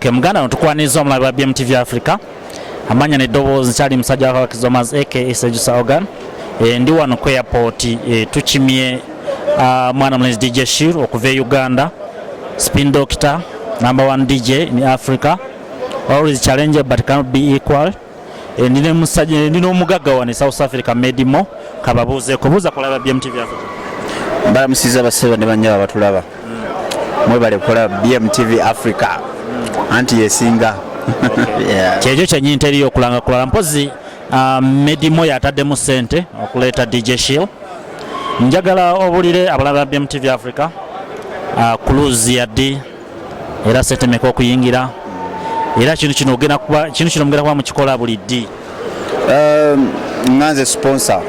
Okay, muganda tukwaniriza omulabi wa BMTV Africa. Amanya n'eddoboozi nkyali musajja wa Kabaka Kizomas aka Sejusa Organ. Ndi wano ku airport, tukimye mwana mulenzi DJ Shir okuva e Uganda. Spin Doctor, number one DJ in Africa. Always challenge but cannot be equal. Ndi ne musajja, ndi n'omugagga wano e South Africa, Medimo, kababuuzeeko. Buuza kulaba BMTV Africa. Balamusiza bassebo ne bannyabo abatulaba. Mwebale kukola BMTV Africa, anti yesinga. Yeah. Kyekyo kyenyini, teriyo okulanga kulala. Mpozi Medimo yataddemu ssente okuleeta DJ Shil. Njagala obulire abalabi ba BMTV Africa, cruise yaddi era sente meka okuyingira, era kintu kino ogenda kuba, kintu kino mugenda kuba mukikola buli ddi? Nga nze sponsor,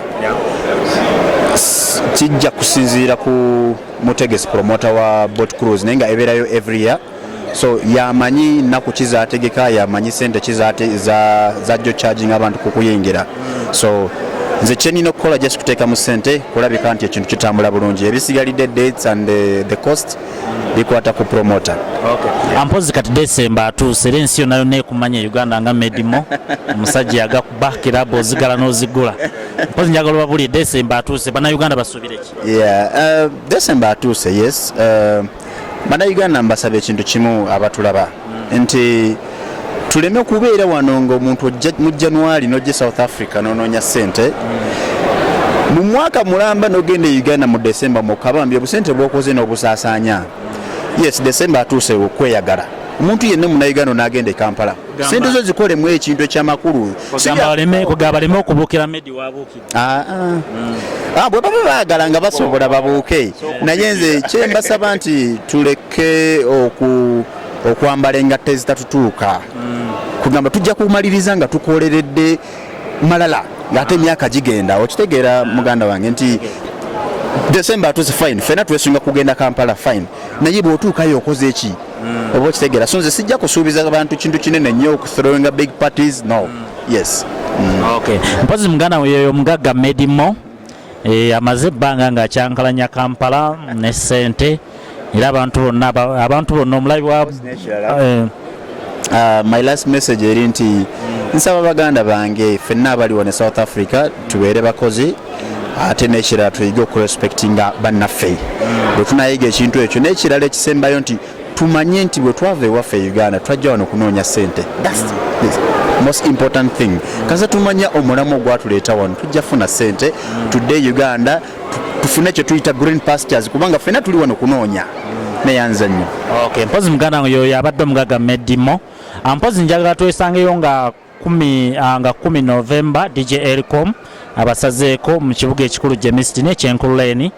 kijja kusinziira ku mutegesi, promoter wa boat cruise, naye nga ebeerayo every year, so yamanyi nnaku kizategeka, yamanyi sente zajjo charging abantu ku kuyingira. So nze kyenina okukola just kuteekamu sente kulabika nti ekintu kitambula bulungi. Ebisigalidde, dates and the cost, bikwata ku promoter. Ampozi kati Desemba atuuse, era ensi yonna yonna ekumanya e Uganda nga Medimo, omusajja yagakuba kirabu ozigala n'ozigula. Mpozi njagala obabulire, Desemba atuuse, Bannayuganda basuubire ki? Yeah, December atuuse, yes. Bannayuganda mbasaba ekintu kimu abatulaba, nti tuleme kubeera wano ng'omuntu ojja mu January n'ojja South Africa n'onoonya ssente mu mwaka mulamba, n'ogenda e Uganda mu December mukabambi obusente bw'okoze n'obusaasaanya. Yes, December atuuse okweyagala. Omuntu yenna Munnayuganda n'agenda e Kampala, sente zo zikolemu ekintu ekyamakulu. Kugamba baleme okubuukira Medi wabuukidde. Ah, ah. Ah, bwe baba baagala nga basobola babuuke, naye nze kyembasaba nti tuleke okwambala engatto ezitatutuuka. Kugamba tujja kumaliriza nga tukoleredde malala ng'ate emyaka gigenda. Okitegeera, muganda wange, nti December atuuse, fine, fena twesunga kugenda Kampala, fine, naye bw'otuukayo okoze eki? Oba okitegeera? So nze sijja kusuubiza bantu kintu kinene nnyo, okuthrowinga big parties, no. Yes. Okay, mpozi muganda yoyo omugagga Medimo, amaze ebbanga ng'akyankalanya Kampala ne ssente, era abantu bonna abantu bonna omulabi wa N'ekirala, my last message eri nti nsaba baganda bange ffenna abali wano e South Africa tubeere bakozi, ate n'ekirala tuyige okurespectinga bannaffe. Bwe tunayiga ekintu ekyo, n'ekirala ekisembayo nti tumanye nti bwe twava ewaffe e Uganda twajja wano kunoonya ssente. That's the most important thing. Kaza tumanya omulamu ogwatuleeta wano, tujja funa ssente tudde e Uganda tufune kye tuyita green pastures, kubanga ffenna tuli wano kunoonya. Neyanza nnyo. Okay, mpozi muganda wange yoyo abadde omugagga Medimo. Mpozi njagala twesangeyo nga 10, nga 10 November, DJ Elcom abasazeeko mu kibuga ekikulu Germiston ekyenkululeni,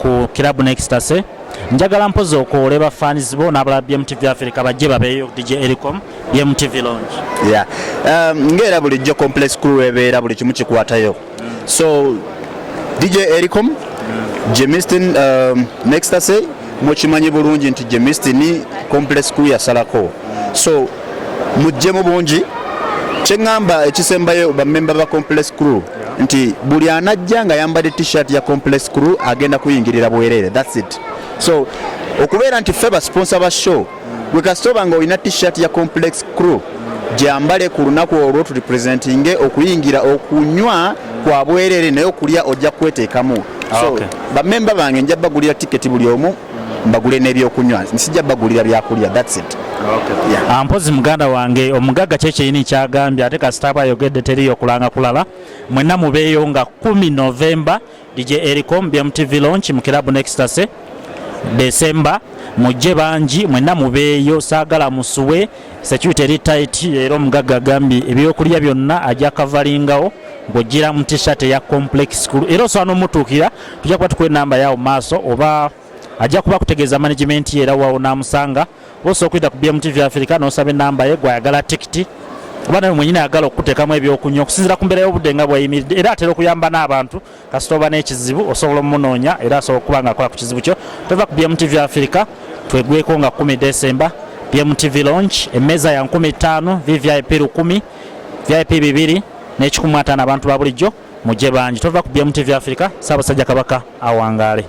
ku Club Nextase. Njagala mpozi okoole bafaanizi bo n'abalala BMTV Africa bajje babeeyo, DJ Elcom, BMTV Lounge. Yeah. Ng'era bulijjo Complex Crew ebeera buli kimu kikwatayo. So DJ Ericom, Germiston, Nextase, mukimanyi bulungi nti Germiston Complex Crew yasalako, so mujjemu bungi. Kyeŋŋamba ekisembayo, bamemba ba Complex Crew, nti buli anajja nga yambadde T-shirt ya Complex Crew agenda kuyingirira bwereere. That's it. So okubeera nti ffe basponsor ba show, gwe kasita oba nga olina T-shirt ya Complex Crew, gyambale ku lunaku olwo turepresentinge. Okuyingira okunywa kwa bwereere, naye okulya ojja kweteekamu. So bamemba bange nja bagulira tiketi buli omu, mbagule n'ebyokunywa, sijja bagulira byakulya. That's it. Yeah. Mpozi muganda wange omugagga kyekyeyini kyagambye, ate kasita aba ayogedde teriyo okulanga kulala. Mwenna mubeeyo nga 10 November, DJ Ericom, BMTV launch mu Club Nextase. December mujje bangi, mwenna mubeeyo, saagala musuwe, security eri tight. Era omugagga agambye ebyokulya byonna ajja kavalingawo ng'ojjira mu T-shirt eya Complex Crew. Era osobola n'omutuukira, tujja kuba tukuwa enamba yawo maaso, oba ajja kuba kutegeeza management ye era wawo n'amusanga. Oba osobola okuyita ku BMTV Africa n'osaba enamba ye, gwayagala tikiti oba nawe mwenyini ayagala okukuteekamu ebyokunywa okusinziira ku mbeera y'obudde nga bweyimiridde. Era atera okuyamba n'abantu, kasita oba n'ekizibu osobola omumunoonya, era asobola okuba nga akola ku kizibu kyo. Tova ku BMTV Africa, twegweko nga 10 December, BMTV launch. Emmeeza ya 5000, VVIP 1000, VIP 2 n'ekikumi ataano. Abantu ba bulijjo mujje bangi. Tova ku BMTV Africa. Ssaabasajja Kabaka awangaale.